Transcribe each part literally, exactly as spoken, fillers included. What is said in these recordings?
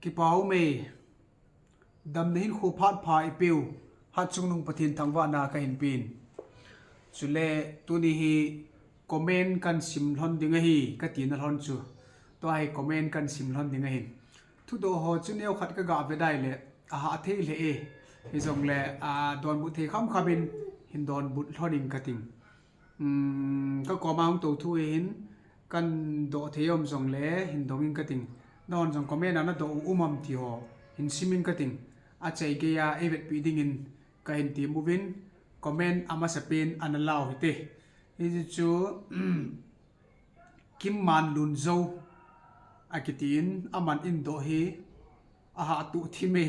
Kipa ume, damna hinkho phat pha eipeu Hatchungnung Pathen thangvahna kahin pen. Chule tuni hi comment kahin sim lhon ding ahi, katina lhon chu. Tua hi comment kahin sim lhon ding ahin. Thudoh ho chu neokhat kaga ve dai le, ahah thei lheh e. Hijongle, a, donbut thei khamkham in hin donbut lhon ing kating. Ka koma hung tou thu hi hin, kahin doh thei um jongle hin dong ing kating. Nahon jong comment a nadoh u um am ti ho hin sim ing kating. Achaigei a eivetpeh dingin kahin tem uvin, comment amasapen ana lau hite. Hichu Kimmanlunjo akitin, aman eidoh hi ahah tuh thim e.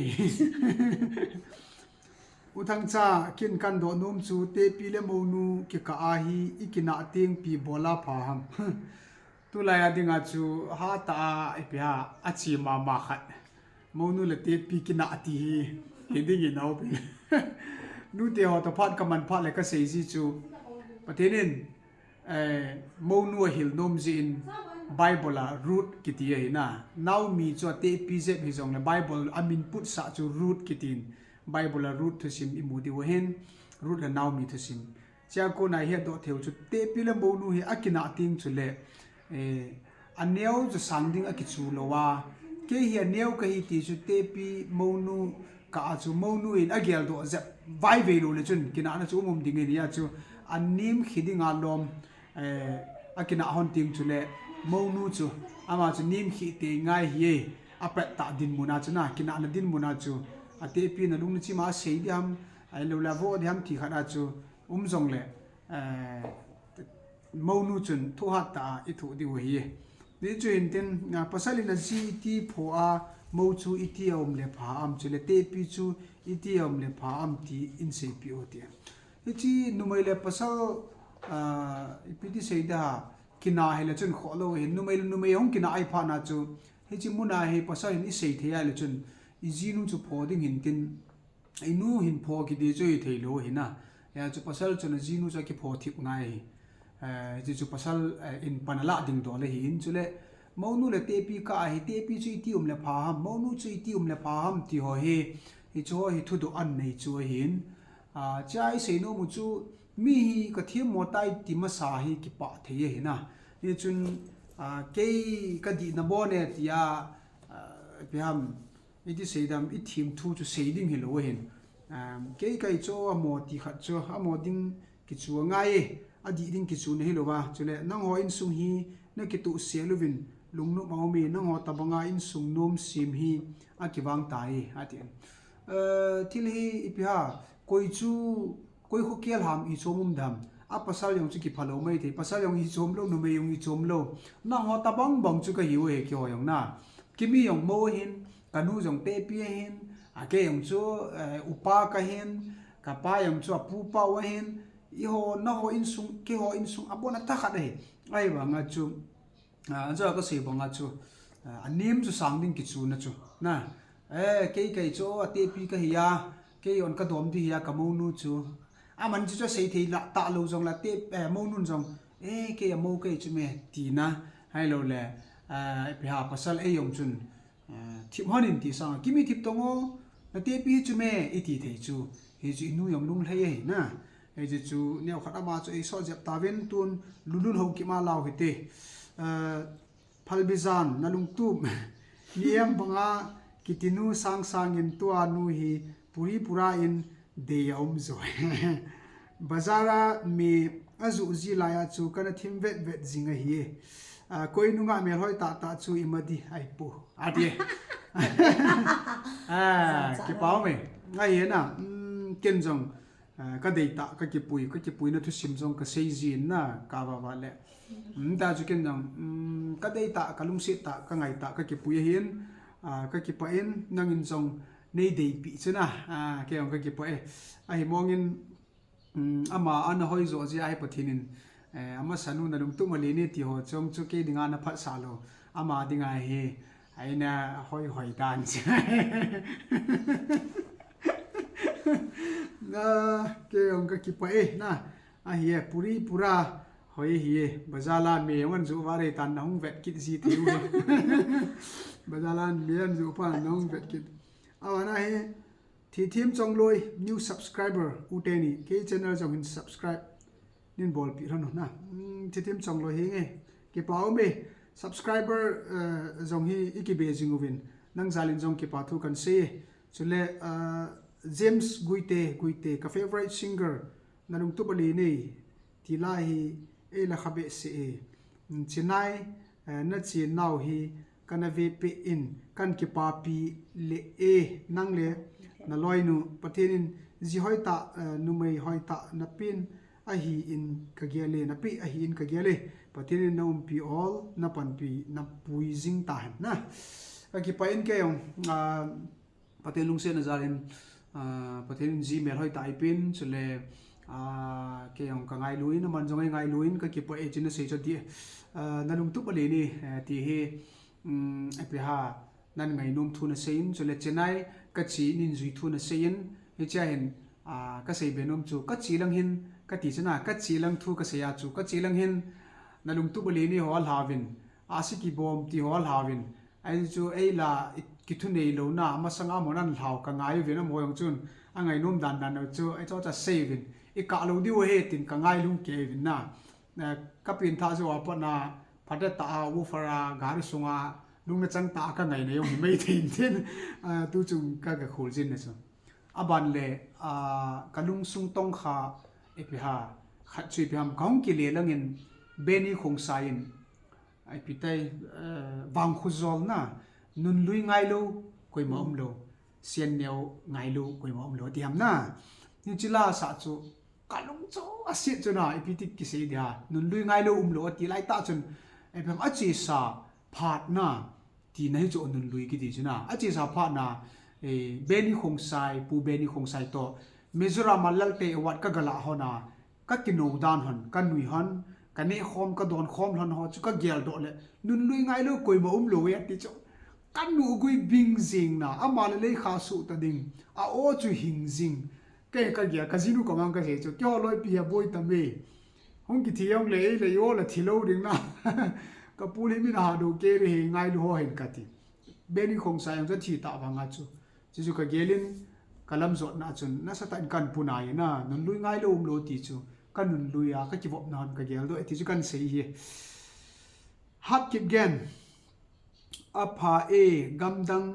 U Thangcha, ken kahin doh nom chu tepi le mounu kikah a hi ikinah teng ipi bol a pha ham? Tulai a dinga chu hatah a ipi ham, ache mama khat, mounu le tepi kinah ti hi, hiding in aupi. Nute ho toh phat kaman phat le kasei ji chu, Pathen in mounu ahil nom jeh in Bible a Ruth kiti ahi na. Naomi chu atepi jep hijongle Bible a min putsah chu Ruth kitin. Bible a Ruth thusim imu diu ahin, Ruth le Naomi thusim. Chea kona ihetdoh theiu chu tepi le mounu hi akinah teng chule aneo chu sang ding akichu lou a. Kei hi aneo kahi ti chu tepi mounu kah a chu mounu in ageldoh jep vaivei lou le chun kinahna chu um um ding ahi a chu, anem khi dinga lom akinah hon teng chule mounu chu ama chu nem khi tei ngai hi e, apettah dinmun a chu na, kinahna dinmun a chu atepi nalung nachim a asei diham, ahilou le avoh diham ti khat a chu um jongle mounu chun thoh hattah a ithoh diu ahi. Hichu hintin, pasal in aji iti pho a, mou chu iti aum le pha am, chule tepi chu iti aum le pha am ti in seipeh u ti. Hiche numei le pasal, ipi ti sei ding ham, kinah hile chun khoh lou ahin, numei le numei hung kinah ahi phatna chu, hiche muna hi pasal hin isei thei ahile chun, ijinu chu pho ding hintin, inu hin pho kiti chu hithei lou ahi na. Hia chu pasal chun ajinu chu akipho thip ngai ahi. Hiche chu pasal in pan alah ding dol ahin, chule mounu le tepi kah a hi tepi chu iti um le pha ham, mounu chu iti um le pha ham ti ho hi, hiche ho hi thudoh anei chu ahin. Chea isei nom u chu, mi hi kathemmo tai ti masa hi kipah thei ahi na. Hichun kei kadihna bon e tia, ipi ham, iti sei dam, ithem thu chu sei ding hilou ahin. Kei kahi chu amo ti khat chu, amo ding kichu angai e, adih ding kichuna hilouva. Chule nangho insung hi nakitohsel uvin lungnop aum e, nangho tobanga insung nom sem hi akivang tai, atin. Thil hi ipi ham, koi chu, koi khokhel ham ichom um dam. Apasal jong chu kiphalou maithei, pasal jong ichom lou, numei jong ichom lou. Nangho tobang bang chu kahiu ahi, keiho jong na. Kimi jong mou ahin, kanu jong tepi ahin, akei jong chu upa kahin, kapa jong chu apupa u ahin, eiho, nangho insung, keiho insung abon a thakhat ahi. Ahivanga chu, ajo kasei banga chu, anem chu sang ding kichuna chu na. Kei kahi chu atepi kahi a, kei jong kadom ding ahi a, kamounu chu. Aman chu chu asei thei lah talou jongle, mounun jong, e, kei amou kahi chu me tina, ahiloule ipi ham, pasal ei jong chun thip hon in ti sanga, kimi thip tong o, natepi hi chu me iti thei chu, hichu inu jong lunglhai ahi na. Hichu chu neokhat ama chu eisot jep tauvin, tun Lulun Haokip a lau hite. Phalbijan, nalungtup, mi em banga kitinu sangsang in tua nu hi puri pura in dei aum joi. Bazar a mi ajuh ji laiya chu kana thim vet vet jing ahi e. Koi nunga melhoi tahtah chu ima di ahi pu, ati e. Kipa ume. Ahi na, ken jong kadeitah kakipui, kakipuina thusim jong kasei jin na, kavava le. Hita chu ken jong kadeitah, kalungsettah, kangaitah kakipui ahin, kakipah in, nangin jong neideipeh chu na, kei jong kakipah e. Ahimongin, ama ana hoijoh jeh a hi Pathen in, amasanu nalungtup malen e ti ho chong chu kei dinga naphatsah lou, ama dinga hi eina hoihoi dan chu. Kei jong kakipah e na. Ahi e, puri pura Hoi hi, bazar lan me jong an ju va rei tan na hung vet kit ji tiu hi. Bazar lan me an ju pa na hung vet kit. Awana hi, Thithem Chongloi, new subscriber, u teni, kei channel jong hin subscribe nin bolpi lhon na. Hmm, Thithem Chongloi hi nge, kipa um e, subscriber, eh, jong hi i kibe jing uvin, nang jalin jong kipa thu kan sei e. Chule, eh, James Guite, Guite, ka favorite singer, na lungtup a le nei, ti la hi, ei la kha behseh e. Hmm, Chinai, eh, na chin nau hi, kana ve pe in, kan kipapi le e, nang le, na loinu, Pathen in, ji hoi ta, eh, numei hoi ta, na pin, ahi in ka gel e, na pi, ahi in ka gel e, Pathen in na umpi ol, na panpi, na pui jing ta hen na. Ka kipa in kei jong, ah, Pathen lungsetna jalin, ah, Pathen in ji mel hoi ta ei pin, chule, ah, kei jong ka ngailu in, aman jong ei ngailu in, ka kipa e chun na sei chu ti, ah, na lungtup a le ni, eh, ti hi, um, ipi ham, nan ngainom thu na sei in, chule Chennai ka che nin jui thu na sei in, hichea hin, ah, ka sei be nom chu, ka che lang hin, ka ti chu na, ka che lang thu ka sei a chu, ka che lang hin, na lungtup a le ni ho alhauvin, a si kibom ti ho alhauvin, Ahi chu ei la i kithunei louna, masanga mun an lhau ka ngai uvin, amaho jong chun a ngainom dan dan u chu, ei chu cha sei uvin, i kah lou diu ahi tin ka ngai lhung kei uvin na. Eh, ka pengthah jou a pat na, phatah a, woofer a, gari sunga, lungna chang tah a ka ngaina jong hi mei thei in tin, eh, tu chung ka, ka khol jin na chu. Aban le, ah, ka lungsung tongkha, ipi ham, khat chu ipi ham, ka hung kile lang in, Benny Khongsai in, Ipi tai, eh, vangkho jolna, nunlui ngailou, koima umlou, sian neo ngailou, koima umlou, ti ham na. Hiche la sa chu, ka lung chu aset chu na, ipi ti kisei dia, nunlui ngailou umlou, ati lai tah chun, ipi ham achesa phat na, tina hi chu nunlui kiti chu na, achesa phat na, eh, Benny Khongsai, Pu Benny Khongsai toh, Mizoram a Lalte Award ka galah hon a, ka kinou dan hon, ka nui hon, ka neh khom, ka don khom lhon ho chu ka geldoh le, nunlui ngailou koima umlou e ati chu. Ka nu gui bing jing na, ama le lei kha suh ta ding, a aw chu hing jing. Kei ka gel, ka jinu ka mang ka sei chu, keiho loipi hi aboi tam e. Hung kithi jong le, ei le, i aw le thi lou ding na. Ka pu le min a ha do ke re he ngailu ho hin ka ti. Benny Khongsai jong chu athi ta vang a chu. Chuchu ka gelin, ka lamjotna chun, nasatah in kan pun a, nunlui ngailou umlou ti chu, ka nunlui a, ka kivopna hon ka geldoh e ti chu kan sei hi. Hatkipgen, apha e, gamdang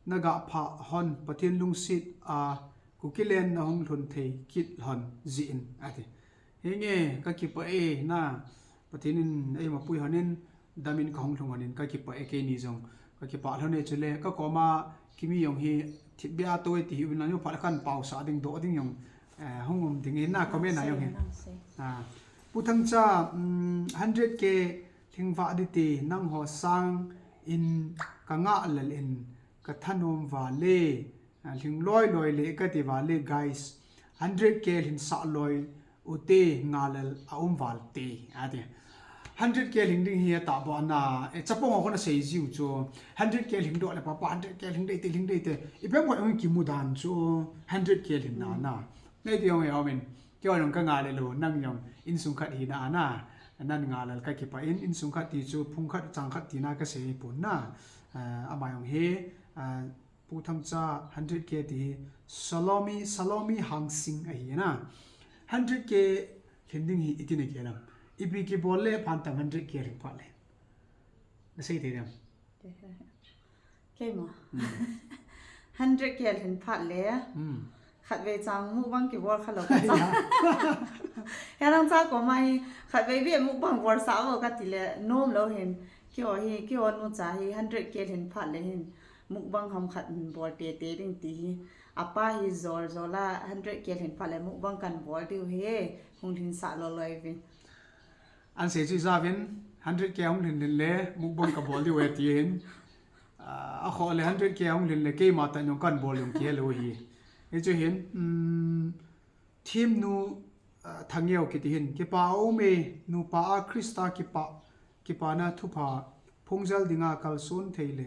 na ga pha hon, Pathen lungset a, Kukiland na hung lhun thei kit lhon jeh in, ati. Henge, ka kipah e, na, Pathen in eima pui lhon in, damin ka hung lhung lhon in, ka kipah e, keini jong, ka kipah lhon e, chule, ka koma, kimi jong hi, thipbeh a tou e ti hi, uvin lang jong phat le kan pausah ding, doh ding jong, eh, hung um ding in, na, comment a jong hi. Sei, sei. Ah, Pu Thangcha, um, hundred K lhing vah ding ti, nangho sang in ka ngah lel in, ka thanom vale, ah, lhing loi loi le ka ti vale, guys. Hundred K lhin sah loi ute, ngah lel a um val te, ati. Hundred K lhing ding hi atah bou na, eh, chapang ho khun asei jiu chu. Hundred K lhing doh le papa, hundred K lhing dei te, lhing dei te. Ipi ham khat hung kimu dan chu, hundred K lhin na, na. Nei ti jong e, aw min. Keiho jong ka ngah lel u, nang jong insung khat hina a na. Nan ngah lel ka kipah in, insung khat ti chu, phung khat, chang khat tina ka sei pon na. Ah, ama jong hi, ah, Pu Thangcha hundred K ti hi Salomi, Salomi Hangsing ahi na. Hundred K lhin ding hi iti na gel em? Ipi kibol le pha tam hundred K lhin phat le? Na sei thei dem? Keima. Hmm. Hundred K lhin phat le. Hmm. Khatvei chang mukbang kibol kha lou ka cha. Ya. He nang cha koma hi khatvei beh mukbang bol sah vo ka ti le nom lou hin. Keiho hi, keiho nu cha hi hundred K lhin phat le hin. Mukbang ham khat hin bol tete ding ti hi. Apa hi jol jol a hundred K lhin phat le mukbang kan bol diu hi. Hung lhin sah loi loi uvin. An sei chu ijat uvin, hundred K hung lhin lhin le, mukbang ka bol diu e ti hin. Ah, akhoh le hundred K hung lhin le, keima tah in jong kan bol jong kihe lou hi. Hichu hin, um, Themnu, ah, Thangeo kiti hin, kipah um e, nupa a Christa kipah, kipana thupha, phungjal dinga kalson thei le,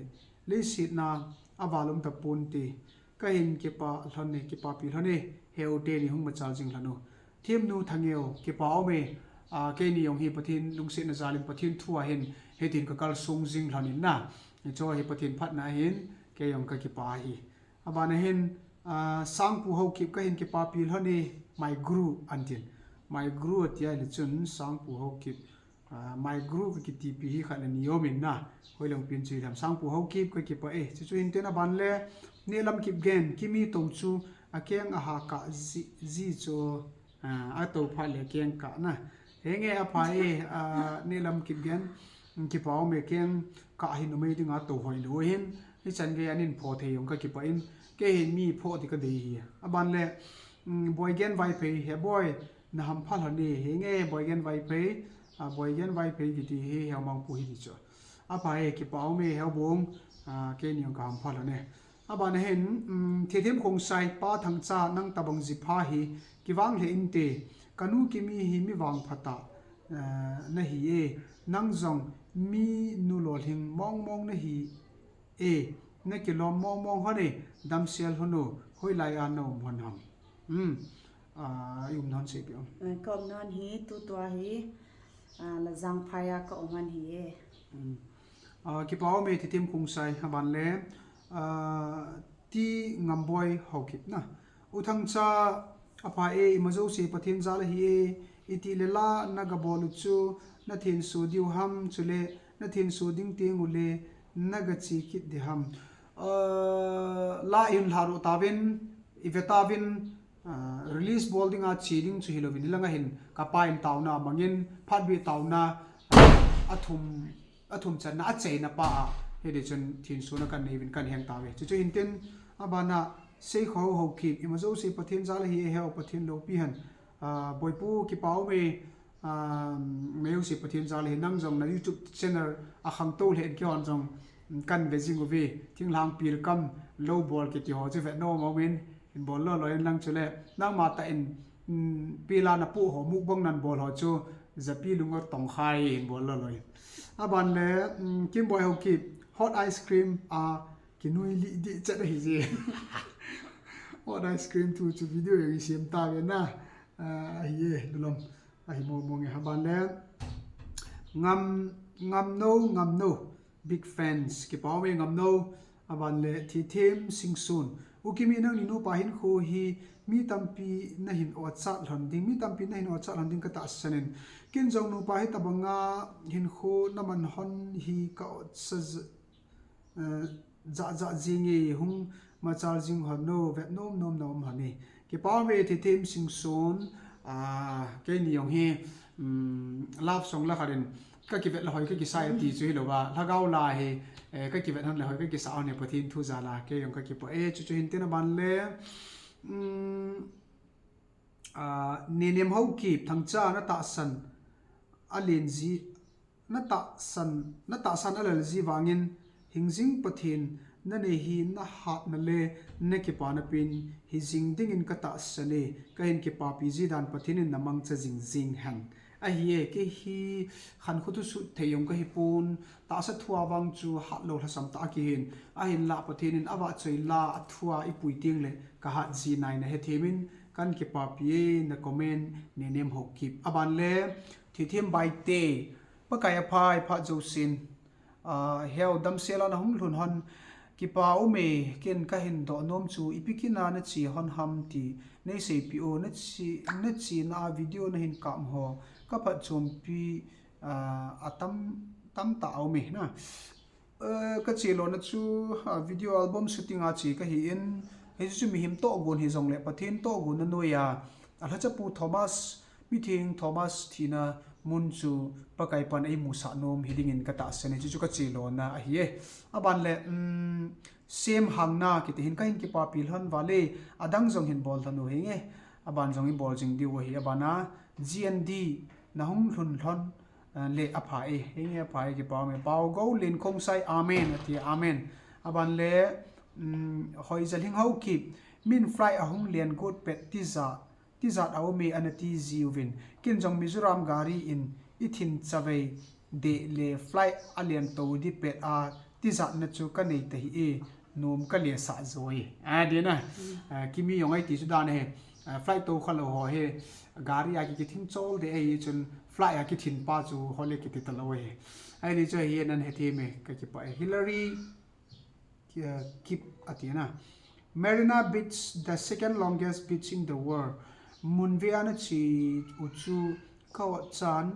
leiset na aval um tapon te, ka hin kipah lhon e, kipapi lhon e, he u teni hung machal jing lhon u. Themnu Thangeo, kipah um e, A, keini jong hi Pathen lungsetna jal in Pathen thu a hin hitin ka kalsong jing lhon in na. Hichu hi Pathen phatna ahin, kei jong ka kipah e. Abana hin, a, Sangpu Haokip ka hin kipapi lhon e, my guru antin. My guru ati a le chun Sangpu Haokip, a, my guru ka kitipi hi khat le ni um in na. Hoilai pin chu hilam Sangpu Haokip ka kipah e. Chuchu hin tin aban le Nehlam Kipgen, Kimi tou chu akeng a ha kah ji, ji chu, a, atou phat le keng kah na. Henge apha e, a, Nehlam Kipgen, kipah um e, keng kah hin numei dinga tou hoi lou hin. Hichan gei anin pho thei jong ka kipah in, kei hin mi pho ti ka dei hi. Aban le, um, Boigen Vaiphei, he boi, na hampha lhon e, henge Boigen Vaiphei, a, Boigen Vaiphei kiti hi, he Mangpu hi ti chu. Apha e, kipah um e, he bung, a, keini jong ka hampha lhon e. Abana hin, um, Thithem Khongsai, Pa Thangcha, nang tabang ji pha hi kivang lheh inte, ka nu Kimi hi mi vangpha tah, eh, na hi e, nang jong mi nu lolhing mong mong na hi e, na kilom mong mong hon e, damsel hon o, hoilai a na um hon ham. Um, a, i um non sei pi um. Eh, ka um non hi, tutua hi, a, Lajang phai a ka um hon hi e. Um. A, kipah um e Thithem Khongsai, aban le, a, Ti Ngamboi Haokip na. U Thangcha, apha e, ima jouse Pathen jal ahi e, iti le la na gabol u chu, na thenso diu ham, chule na thenso ding teng ule, na gache kit di ham. A, la i hin lha ro tauvin, i ve tauvin, a, release bol dinga che ding chu hilouvin, hilanga hin ka pa in taona mangin, phatbeh taona, a, athum, athum channa, acheina pa a, hiti chun thensona kan nei uvin kan heng tauve. Chuchu hin tin, abana Seikho Haokip, ima jouse Pathen jal ahi e, he o Pathen loupi hen. A, Boipu kipah um e, a, ima jouse Pathen jal ahi, nang jong na YouTube channel a khangtou lheh in keihon jong, um, kan ve jing uve. Thinglhang pilkam lou bol kiti ho chu vet nom um in, hin bol lou lou in lang chule. Nangma tah in, um, pila na pu ho mukbang nan bol ho chu, japi lunga tongkhai hin bol lou lou in. Aban le, um, Kimboi Haokip, hot ice cream, a, kinui lih dih chet ahi je. Hot ice cream thu chu video jong i sem tauve na. A, ahi e, lulom. Ahi mong mong e, aban le. Ngam, Ngamnou, Ngamnou. Big fans. Kipah um e Ngamnou. Aban le Thithem Singson. U Kimi nangni nupa hinkho hi mi tampi na hin otchat lhon ding, mi tampi na hin otchat lhon ding ka tahsan in. Ken jong nupa hitabanga hinkho na man hon hi ka otsa j-, eh, ja ja jing e, hung machal jing hon o, vet nom nom na um hon e. Kipah um e Thithem Singson, a, keini jong hi, um, love song la khat in, ka kivet le hoi ka kisa e ti chu hilou a, lhagao la hi, eh, ka kivet hon le hoi ka kisa hon e Pathen thu jal a, kei jong ka kipah e, chuchu hin tin aban le, um, a, Nenem Haokip, Thangcha na tahsan a len ji, na tahsan, na tahsan a lel ji vangin, hingjing Pathen na nei hi na hatna le na kipana pen hi jing dingin ka tahsan e, ka hin kipapi ji dan Pathen in na mangcha jing jing hen. Ahi e, kei hi khankho thusut thei jong ka hi pon, tahsa thua vang chu hat lou lhasam tah a kihin, ahinla Pathen in avahchoi la a thua i pui teng le ka hat ji nai na hethem in, kan kipapi e, na comment Nenem Haokip. Aban le, Thithem Baite, Pakai a pha i phat jousen, a, he o damsel a na hung lhun hon, kipah um e, ken ka hin doh nom chu, ipi kin a na che hon ham ti, nei seipeh o, na che, na chena a video na hin kap ho, ka phatchompi, a, atam, tamtah a um e na. Eh, ka che lona chu, ah, video album shooting a che ka hi in, hichu chu mihem tohgon hi jong le Pathen tohgon na noi a, a lhacha pu Thomas, mitheng Thomas thina mun chu Pakai pan ei musah nom hi dingin ka tahsan e, chuchu ka che lona ahi e. Aban le, um, Sem Hangna kiti hin ka hin kipapi lhon vale, adang jong hin bol lhon u hinge. Aban jong i bol jing diu ahi, abana G N D na hung lhun lhon, eh, le apha e, henge apha e, kipah e, Pau Go Lin Khongsai, amen, ati, amen. Aban le, um, Hoijalhing Haokip, min flight ahung len got pet tijat, tijat a um e ana ti jiuvin. Ken jong Mizoram gari in i thin chavei deh le flight a len to di pet a tijatna chu ka nei ta hi e. Nom ka le sah jo e. A, dena. Mm. A, Kimi jong ei ti chu dan e. A, flight to kha lou ho hi. Gari a ki, kithing chol deh ei chun Fly a kithin pa chu hole kiti talou e. Ahi ni chu hi nan he thei me ka kipah e. Hillary Ki-, uh, Kip ati na. Marina Beach, the second longest beach in the world. Mun ve ana chi u chu ka ot chan.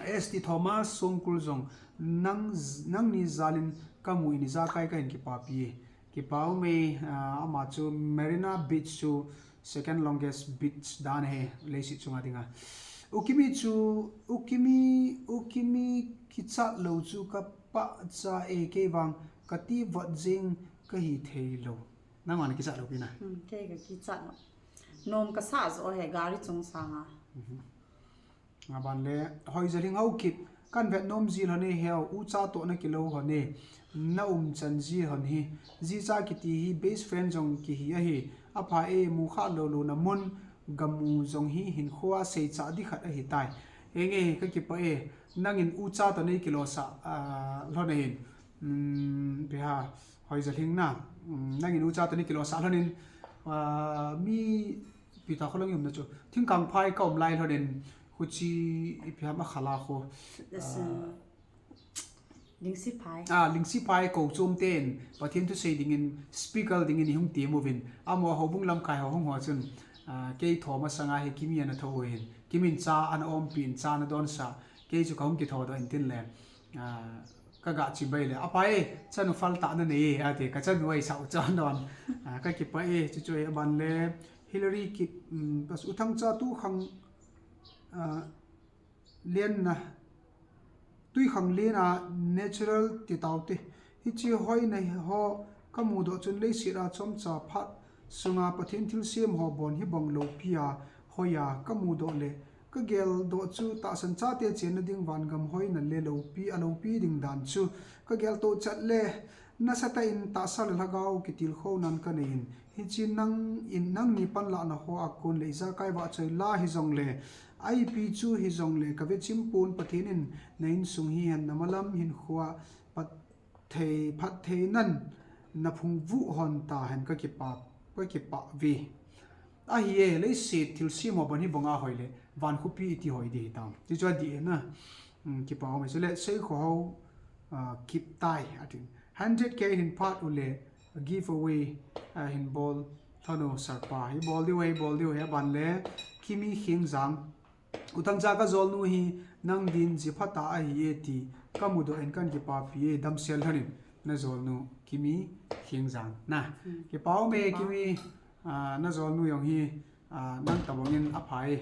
S T Thomas Songkul jong nang, nangni jalin ka mu in ijakai ka hin kipapi. Kipa ume, ah, ama chu Marina Beach chu second longest beach dan he leiset chunga dinga. U Kimi chu, U Kimi, U Kimi kichat lou chu ka pahcha e, kei vang ka ti vot jing ka hi thei lou. Nangma na kichat lou pi na. Hmm, kei ka kichat lou. Nom ka sa jo he gari chung sanga. Mhm. Aban le, Hoijalhing Haokip, kan vet nom ji lhon e heo, ucha toh na kilou lhon e, na umchan ji lhon hi, jicha kiti hi best friend jong kihi ahi, apha e, mu kha lou lou na mun, gamu jong hi hinkho a seicha di khat ahi tai. Henge, ka kipah e, nangin ucha toh nei kilou sah, ah, lhon ahin. Um, ipi ham, Hoijalhing na, um, nangin ucha toh nei kilou sah lhon in, ah, mi Pi ta kho lang um na chu. Thingkang phai ka um lai lhon in, huchi ipi ham a khala kho. Yes, ah, uh, Lingsi phai. Ah, Lingsi phai ko chom ten, Pathen thu sei dingin, speaker dingin i hung ti mu vin. Amo houbung lamkai ho hung ho chun, ah, kei tho masanga hi Kimi ana tho hin. Kimin cha ana om pin, cha ana don sa. Kei chu ka hung kitho doh in tin le. Ah, ka ga chi bai le. Apa e, chanu fal ta na nei, ati, ka chanu ai sau cha don. Ah, ka kipah e, chu chu e, aban le. Hillary Kip, um, pas U Thangcha tu khang, ah, len na, tui khang len a natural ti tau te. Hichi hoi na ho ka mu doh chun leiset a chomcha phat sunga Pathen thilsem ho bon hi bang lou pi a hoi a ka mu doh le ka gel doh chu tahsan chate chenna ding vangam hoi na le lou pi a lou pi ding dan chu ka gel toh chat le Nasatah in tahsa le lhagao kitilkhou nan ka nei in, hichi nang in nangni panlahna ho a kon le ijakai vahchoi la hijongle, ipi chu hijongle ka vechim pon Pathen in na insung hi hen na malam hinkhoa phatthei, phatthei nan na phungvuh hon ta hen ka kipah, ka kipah ve. Ahi e, leiset thilsem ho bon hi banga hoi le, van khopi iti hoi di hitam. Ti chu adi e na. Um, kipa um e. Chule sei kho ho, ah, kip tai, atin. Hundred K hin phat u le, giveaway, ah, hin bol lhon u Sarpa. Hi bol diu, hi bol diu, hi aban le, Kimi Khengjang. U Thangcha ka jolnu hi, nang din ji phat a ahi e ti, ka mudoh in kan kipapi e, damsel lhon in, na jolnu, Kimi Khengjang. Na, hmm, kipa um e, kipa. Kimi, ah, na jolnu jong hi, ah, nang tabang in aphai.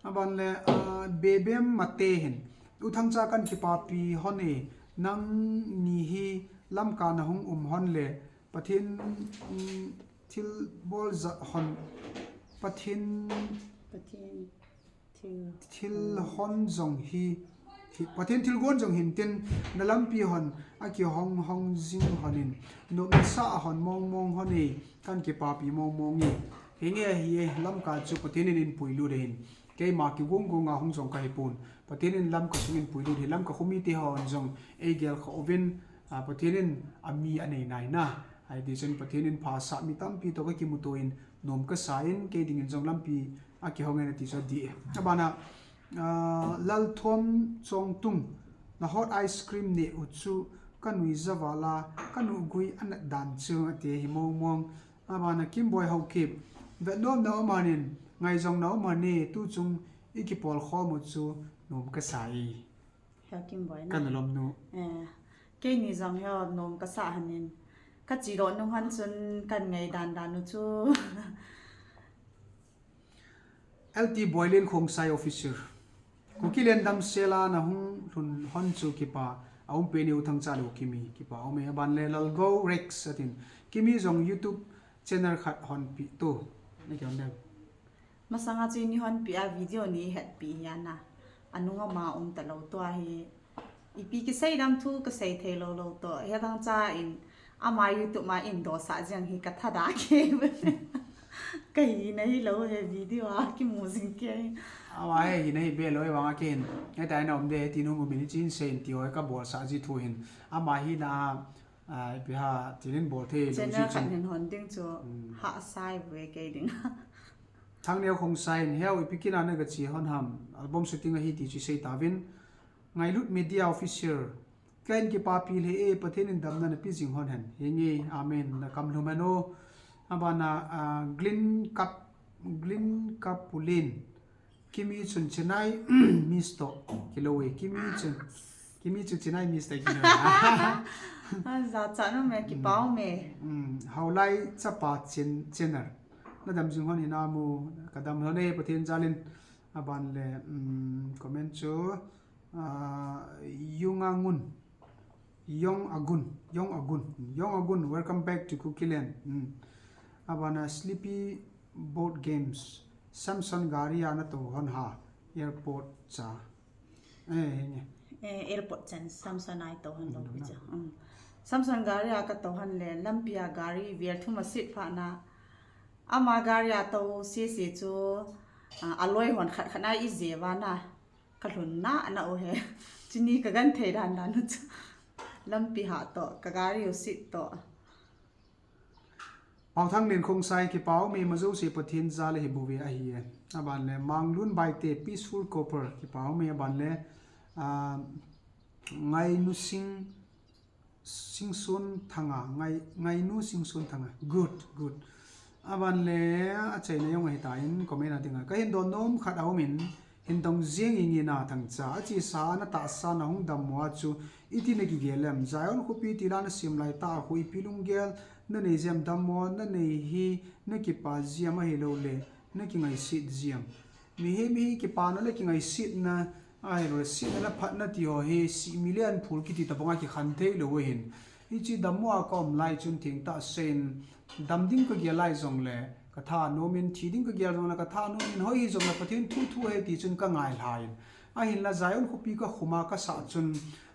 Aban le, ah, Bebem Mate hin. U Thangcha kan kipapi hon e, nangni hi Lamka na hung um hon le, Pathen, um, thilbol ja hon, Pathen Pathen thil thil hon jong hi, hi, Pathen thilgon jong hin tin na lampi hon a kihong hong jing hon in, nopna sa a hon mong mong hon e, kan kipapi mong mong e. Hinge hi e, Lamka chu Pathen in in puilut e hin. Keima kigong gong a hung jong ka hi pon. Pathen in Lamka sung in puilut hi, Lamka khomi te hon jong ei gel kha uvin, ah, Pathen in a mi a nei nai na. Hiti chun Pathen in phasah mi tampi toh ka kimuto in nom ka sa in, kei dingin jong lampi a kihong e na ti chu adi e. Abana, ah, Lalthom Chongtung, na hot ice cream neh u chu ka nui ja vala, ka nuh gui a nat dan chu ati hi mong mong. Abana Kimboi Haokip, vet nom na um hon in, ngai jong na um hon e, tu chung i kipol khom u chu nom ka sa e. Heo Kimboi na. Ka nalom nu. Eh, keini jong heo nom ka sa hon in. Ka chi doh nung hon chun kan ngai dan dan u chu. L T Boilen Khongsai Officer. Kukiland damsel a na hung lhun hon chu kipa, a um pen e U Thangcha le U Kimi, kipa um e, aban le Lalgo Rex atin. Kimi jong YouTube channel khat hon pi tu. Na kihon dem. Masanga chu ni hon pi a video ni het pi hi ana. Anunga ma um ta lou tua hi. Ipi kisei dam thu ka sei thei lou lou toh. He Thangcha in ama YouTube ma in doh sa jeng hi ka thadah kei. Ka hina hi lou he video a kimu jing kei. Ama he hina hi be lou e vang a ken. He tai na um de ti nung u min chin sei in ti hoi ka bol sa ji thu hin. Ama hina, ah, ipi ham tilin bol thei lou ji channel khat chin. Hin hon ding chu, hmm, ha sai ve kei ding. Thangneo Khongsai in, "Heo, ipi kina na gache hon ham? Album shooting ahi ti chu sei tauvin." Ngailut Media Official, "Kahin kipapi lheh e, Pathen in damna napeh jing hon hen." Henge, amen. Nakam lhum hen o. Abana, ah, Glyn Kap, Glyn Kapulin, "Kimi chun Chennai miss toh kilou e, Kimi chun, Kimi chun Chennai miss toh kilou e." Ah, jachat nom e, kipa um e. Hmm, Haolai Chapa Chen-, Chenner, "Nadam jing hon hinam?" Kadam lhon e, Pathen jalin. Aban le, hmm, comment chu, ah, Yunga Ngun. Yong Agun, Yong Agun, Yong Agun, "Welcome back to Kukiland." Hmm. Abana Sleepy Boat Games, "Samson gari a natou hon ha, airport cha." Eh, henge. Eh, airport chan Samson a itou hon lou pi cha. Hmm. "Samson gari a katou hon le, lampi a gari vel thum aset phat na. Ama gari a tou sese chu, ah, aloi hon khat khat na ije uva na. Kalhun na, na u he. Chuni kagenthei dan dan u chu. Lampi hah toh, kagari u set toh." Paothang Len Khongsai, "Kipa um e, ima jouse Pathen jal ahi bouve ahi e." Aban le Manglun Baite, "Peaceful Copper." Kipa um e. Aban le, ah, Ngainu Sing, Singson Thanga, Ngai, Ngainu Singson Thanga. Good, good. Aban le, achaina jong ahitan, comment a dinga. Kahin don nom khat aumin, hin dong jeng inge na Thangcha. Achesa a natahsa nahung dammo a chu, iti nakigel em? Zion khopi tila nasem laitah a khu ipi lunggel nanei jiem, dammo nanei hi nakipa jiem ahilou le, nakingaiset jiem? Mihem hi kipana le kingaisetna, ahilou le setna le phatna ti ho hi, sih mi le an phul kiti tabang a kikhen thei lou ahin. Hiche dammo a kaum lai chun thengtah seiyin, dam ding kagel lai jongle katha nom in, thi ding kagel jongle katha nom in, hoi hijongle Pathen thu thu ahi ti chun kangai lhai in. Ahinla Zion khopi kakhum a kasah chun,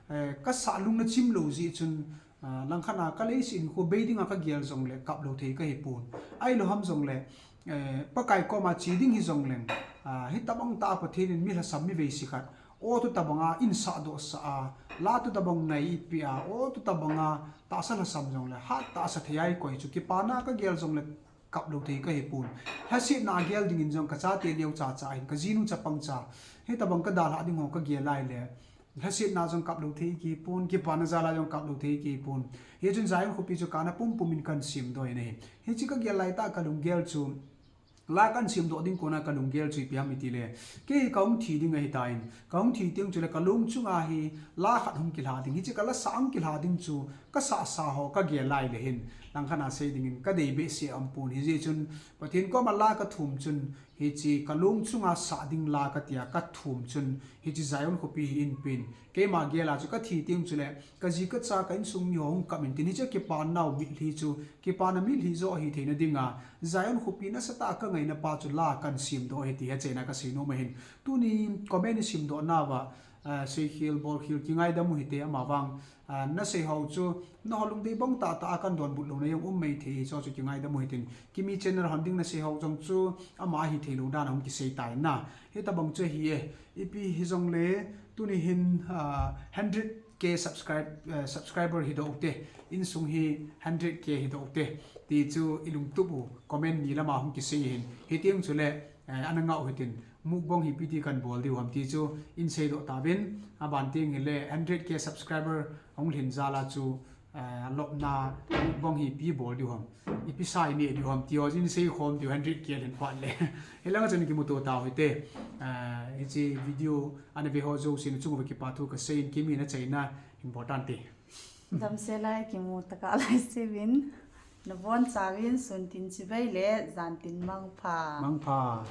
eh, kasah lung nachim lou jeh chun, ah, langkhat a kaleiset hinkho bei dinga kagel jongle kap lou thei kahi pon. Ahilou ham jongle, eh, Pakai koma che ding hijongleng, ah, hitabang tah a Pathen in mi lhasam mi veise khat, o tu tabang a insah doh sah a, la tu tabang nai ipeh a, o tu tabang a tahsa lhasam jongle, hat tahsa thei a ikoi chu kipana kagel jongle kap lou thei kahi pon. Lhasetna a gel dingin jong kachate neocha cha hin, kajinu chapang cha, hitabang kadalhah ding ho kagel lai le, lhasetna jong kap lou thei kahi pon, kipana jal a jong kap lou thei kahi pon. Hichun Zion khopi chu kana pumpum in kahin semdoh in ahi. Hiche kagel laitah a kalunggel chu, la kahin semdoh ding kona kalunggel chu ipi ham itile, kei hi kahung thi ding ahitan, kahung thi teng chule kalung chunga hi la khat hung kilha ding, hiche kala sah hung kilha ding chu kasahsa ho kagel lai le hin, langkhat a sei dingin kadei behseh aum pon. Hijeh chun Pathen koma la kathum chun, hiche kalung chunga sah ding la katia kathum chun, hiche Zion khopi hi eipen. Keima gel a chu kathi teng chule kaji kacha ka insung mi ho hung kap intin, hiche kipanau mitlhi chu kipana mitlhi joh ahi theina dinga, Zion khopi nasatah a kangaina pa chu la kahin semdoh ahi ti hi achaina kasei nom ahin. Tuni comment isimdoh nauva, ah, seikhel bolkhel kingaidam u hite, amavang, ah, nasei ho chu, naho lungdei bang tahtah a kahin donbut louna jong um maithei, hicho chu kingaidam u hitin. Kimi channel hon ding nasei ho jong chu, ama hithei lou dan a hung kisei tai na. Hitabang chu ahi e, ipi hijongle, tuni hin, ah, hundred K subscribe, eh, subscriber hidoh ute, insung hi hundred K hidoh ute, ti chu ilungtup u comment ni lama hung kisei hin. Hiteng chule, eh, ana ngah u hitin, mukbang hi ipi ti kahin bol diu ham ti chu inseidoh tauvin, aban teng hile hundred K subscriber ahung lhin jal a chu, eh, lopna mukbang hi ipi bol diu ham, ipi sa ineh diu ham ti ho chu insei khom diu, hundred K lhin phat le. Hilanga chun kimuto tau hite, eh, hiche video ana ve ho jousen chung uva kipa thu kasei in, Kimi nachaina important te. Damsel a kimu tokah laise uvin, nabonchauvin sun tin chibai le jan tin mangpha. Mangpha.